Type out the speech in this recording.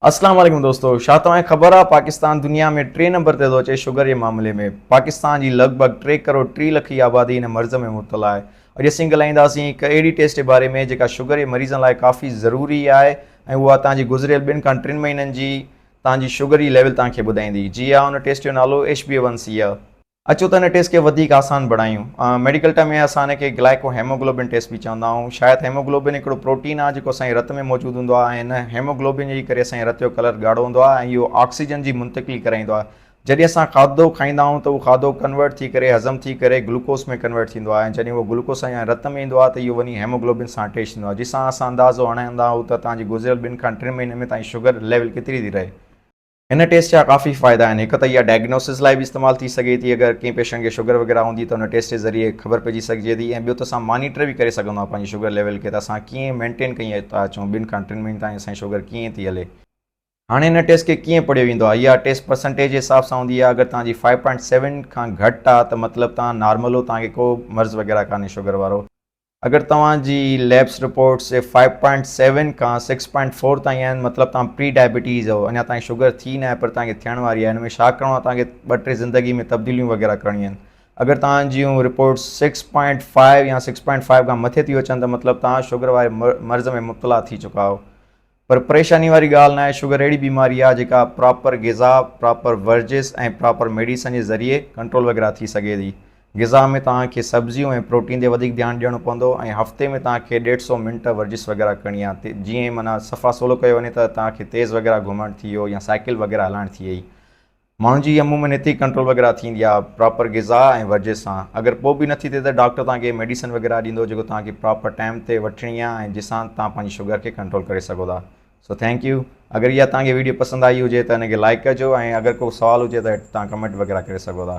اسلام عليڪم دوستو شا توهان کي خبر آ پاڪستان دنيا ۾ ٽي نمبر تي ٿو اچي شگر جي معاملي ۾ پاڪستان جي لڳ ڀڳ ٽي ڪروڙ 30 لک جي آبادي هن مرض ۾ مبتلا آهي اڄ اسين ڳالهائينداسين هڪ اهڙي ٽيسٽ جي باري ۾ جيڪا شگر جي مريضن لاء ڪافي ضروري آهي ۽ اها توهان جي گذريل ٻن کان ٽن مهينن جي توهان جي شگر جي ليول توهان کي ٻڌائيندي جي ها ان ٽيسٽ جو نالو H B A one C آهي. اچو ته هن ٽيسٽ کي وڌيڪ آسان بڻايون. ميڊيڪل ٽرم ۾ اسان هن کي گلائيڪو هيموگلوبن ٽيسٽ به چوندا آهيون. شايد هيموگلوبن هڪڙو پروٽين آهي جيڪو اسان جي رت ۾ موجود هوندو آهي ۽ هن هيموگلوبن جي ڪري اسان جي رت جو ڪلر ڳاڙهو هوندو آهي ۽ اهو آڪسيجن جي منتقلي ڪرائيندو آهي. جڏهن اسان کاڌو کائيندا آهيون ته اهو کاڌو ڪنورٽ ٿي ڪري هضم ٿي ڪري گلوڪوز ۾ ڪنورٽ ٿيندو آهي ۽ جڏهن اهو گلوڪوز اسان جي رت ۾ ايندو آهي ته اهو وڃي هيموگلوبن سان اٽيچ ٿيندو آهي جنهن سان اسان اندازو هڻندا آهيون ته توهان جي گذريل ٻن کان ٽن مهينن ۾ توهان جي شگر ليول ڪيتري ٿي رهي. هن ٽيسٽ جا ڪافي فائدا آهن هڪ ته اها ڊائگنوسس لاء به استعمال ٿي سگهي ٿي اگر ڪنهن پيشنٽ کي شگر وغيره هوندي ته ان ٽيسٽ جي ذريعي خبر پئجي سگهجي ٿي ۽ ٻيو ته اسان مانيٽر به ڪري سگهندو آهيون پنهنجي شگر ليول کي ته اسان ڪيئن مينٽين ڪئي ٿا اچون ٻن کان ٽن مهينن تائين اسان جي شگر ڪيئن ٿي هلي. هاڻي هن ٽيسٽ کي ڪيئن پڙهيو ويندو آهي اها ٽيسٽ پرسنٽيج جي حساب سان هوندي آهي اگر توهان جي فائيو پوائنٽ سيون کان گهٽ آهي ته مطلب توهان نارمل هو توهان کي ڪو مرض وغيره ڪانهي شگر وارو. اگر توهان جي labs reports five point seven کان سڪس پوائنٽ فور تائين آهن مطلب توهان پري ڊائبٽيز آهيو اڃا تائين شگر ٿي ناهي پر توهان کي ٿيڻ واري آهي ان ۾ ڇا ڪرڻو آهي توهان کي ٻه ٽي زندگي ۾ تبديليون وغيره ڪرڻيون آهن اگر توهان جون رپورٽس سڪس پوائنٽ فائيو يا سڪس پوائنٽ فائيو کان مٿي ٿي اچن ته مطلب توهان شگر واري مرض ۾ مبتلا ٿي چڪا آهيو پر پريشاني واري ڳالهه ناهي، شگر اهڙي بيماري آهي جيڪا پراپر غذا، پراپر ورزش ۽ پراپر ميڊيسن جي ذريعي ڪنٽرول وغيره ٿي سگهي ٿي. غذا ۾ توهان کي سبزيون ۽ پروٽين تي وڌيڪ ڌيان ڏيڻو پوندو ۽ هفتي ۾ توهان کي ڏيڍ سئو منٽ ورزش وغيره ڪرڻي آهي جيئن معنيٰ صفا سولو ڪيو وڃي ته توهان کي تيز وغيره گهمڻ ٿي ويو يا سائيڪل وغيره هلائڻ ٿي وئي. ماڻهن جي عمومن هتي ئي ڪنٽرول وغيره ٿيندي آهي پراپر غذا ۽ ورزش سان اگر پوء به نٿي ٿئي ته ڊاڪٽر توهان کي ميڊيسن وغيره ڏيندو جيڪو توهان کي پراپر ٽائيم تي وٺڻي آهي ۽ جنهن سان توهان پنهنجي شگر کي ڪنٽرول ڪري سگهو ٿا سو thank you اگر اها توهان کي ويڊيو پسند آئي هجي ته ان کي لائڪ ڪجو ۽ اگر ڪو سوال هجي ته توهان ڪمينٽ وغيره ڪري سگهو ٿا.